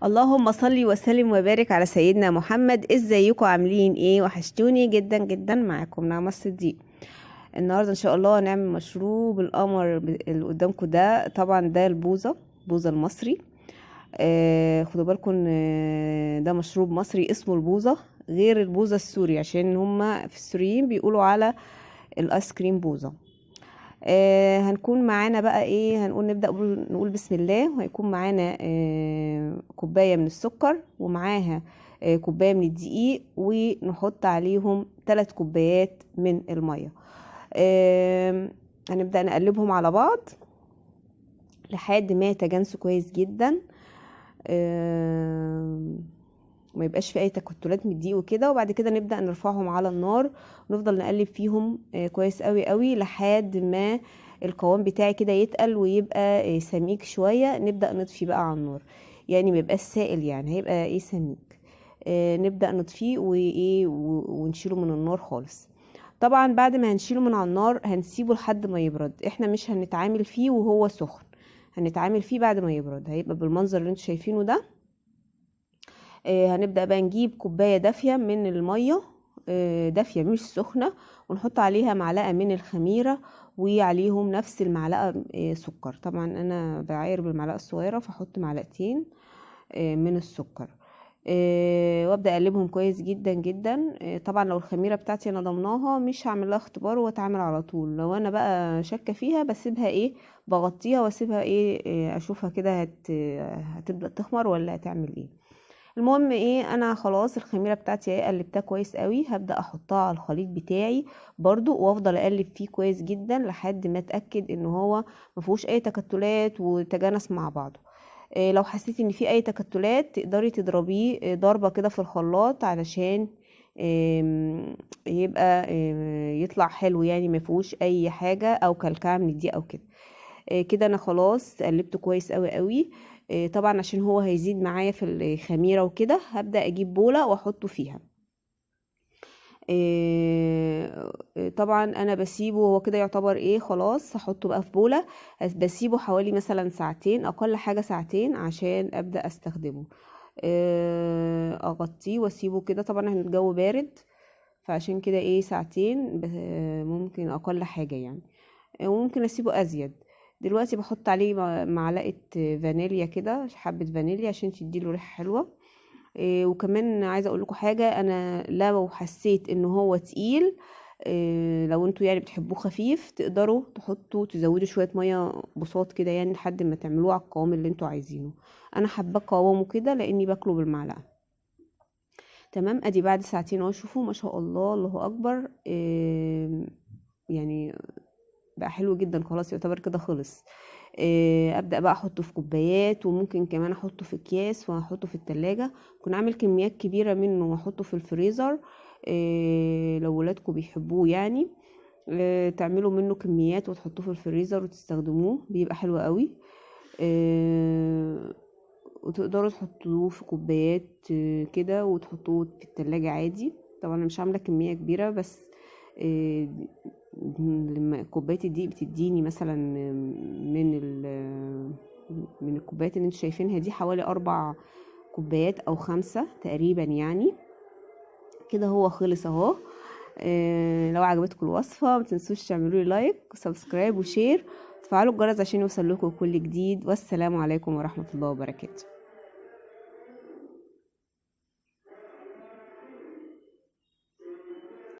اللهم صل وسلم وبارك على سيدنا محمد. ازيكم؟ عاملين ايه؟ وحشتوني جدا جدا. معاكم نعمة الصديق. النهارده ان شاء الله هنعمل مشروب القمر اللي قدامكم ده. طبعا ده البوظه، البوظه المصري. خدوا بالكم ان ده مشروب مصري اسمه البوظه، غير البوظه السوري، عشان هما في السوريين بيقولوا على الايس كريم بوظه. هنكون معانا بقى ايه؟ هنقول نبدأ نقول بسم الله. وهيكون معانا كوباية من السكر، ومعاها كوباية من الدقيق، ونحط عليهم 3 كوبايات من المية. هنبدأ نقلبهم على بعض لحد ما يتجانسوا كويس جدا، ما يبقاش في اي تكتلات من الدقيق وكده. وبعد كده نبدأ نرفعهم على النار ونفضل نقلب فيهم كويس قوي قوي لحد ما القوام بتاعي كده يتقل ويبقى سميك شوية. نبدأ نطفي بقى على النار، يعني ما يبقاش سائل، يعني هيبقى ايه سميك. نبدأ نطفيه وايه ونشيله من النار خالص. طبعا بعد ما هنشيله من على النار هنسيبه لحد ما يبرد، احنا مش هنتعامل فيه وهو سخن، هنتعامل فيه بعد ما يبرد. هيبقى بالمنظر اللي انتوا شايفينه ده. هنبدأ بقى نجيب كوباية دافية من المية، دافية مش سخنة، ونحط عليها معلقة من الخميرة وعليهم نفس المعلقة سكر. طبعا انا بعاير بالمعلقة الصغيرة فاحط معلقتين من السكر، وابدأ اقلبهم كويس جدا جدا. طبعا لو الخميرة بتاعتي انا ضمناها مش هعمل لها اختبار واتعامل على طول. لو انا بقى شاكة فيها بسيبها ايه، بغطيها واسيبها ايه، اشوفها كده هتبدأ تخمر ولا هتعمل ايه. المهم ايه، انا خلاص الخميرة بتاعتي اهي قلبتها كويس قوي. هبدأ احطها على الخليط بتاعي برضو، وافضل اقلب فيه كويس جدا لحد ما اتأكد ان هو ما فيهوش اي تكتلات وتجانس مع بعضه. لو حسيتي ان في اي تكتلات تقدري تضربيه ضربة كده في الخلاط علشان يبقى يطلع حلو، يعني ما فيهوش اي حاجة او كلكعة من دي او كده. كده انا خلاص قلبته كويس قوي قوي. طبعا عشان هو هيزيد معايا في الخميرة وكده هبدأ اجيب بولة واحطه فيها. طبعا انا بسيبه هو كده يعتبر ايه خلاص، هحطه بقى في بولة، بسيبه حوالي مثلا ساعتين، اقل حاجة ساعتين عشان ابدأ استخدمه. اغطيه واسيبه كده. طبعا احنا الجو بارد فعشان كده ايه ساعتين ممكن اقل حاجة يعني، وممكن اسيبه ازيد. دلوقتي بحط عليه معلقة فانيليا كده، حبة فانيليا عشان تديله ريحة حلوة. وكمان عايزة اقول لكم حاجة، انا لو حسيت ان هو تقيل، لو انتوا بتحبوه خفيف تقدروا تزودوا شوية مية بساط كده لحد ما تعملوه على القوام اللي انتوا عايزينه. انا حابة قوامه كده لاني باكله بالمعلقة. تمام، ادي بعد ساعتين اهو، شوفوا ما شاء الله الله اكبر، بقى حلو جدا، خلاص يعتبر كده خلص. ابدا بقى احطه في كوبايات، وممكن كمان احطه في اكياس واحطه في التلاجة. ممكن اعمل كميات كبيرة منه واحطه في الفريزر، لو ولادكم بيحبوه تعملوا منه كميات وتحطوه في الفريزر وتستخدموه، بيبقى حلو قوي. وتقدروا تحطوه في كوبايات، كده وتحطوه في التلاجة عادي. طبعا انا مش عاملة كمية كبيرة، بس لما كوباية الدقيق بتديني مثلا من الكوبايات اللي انتوا شايفينها دي حوالي 4 كوبايات او 5 تقريبا كده. هو خلص اهو. لو عجبتكم الوصفة ما تنسوش تعملوا لي like و subscribe و share وتفعلوا الجرس عشان يوصل لكم كل جديد. والسلام عليكم ورحمة الله وبركاته.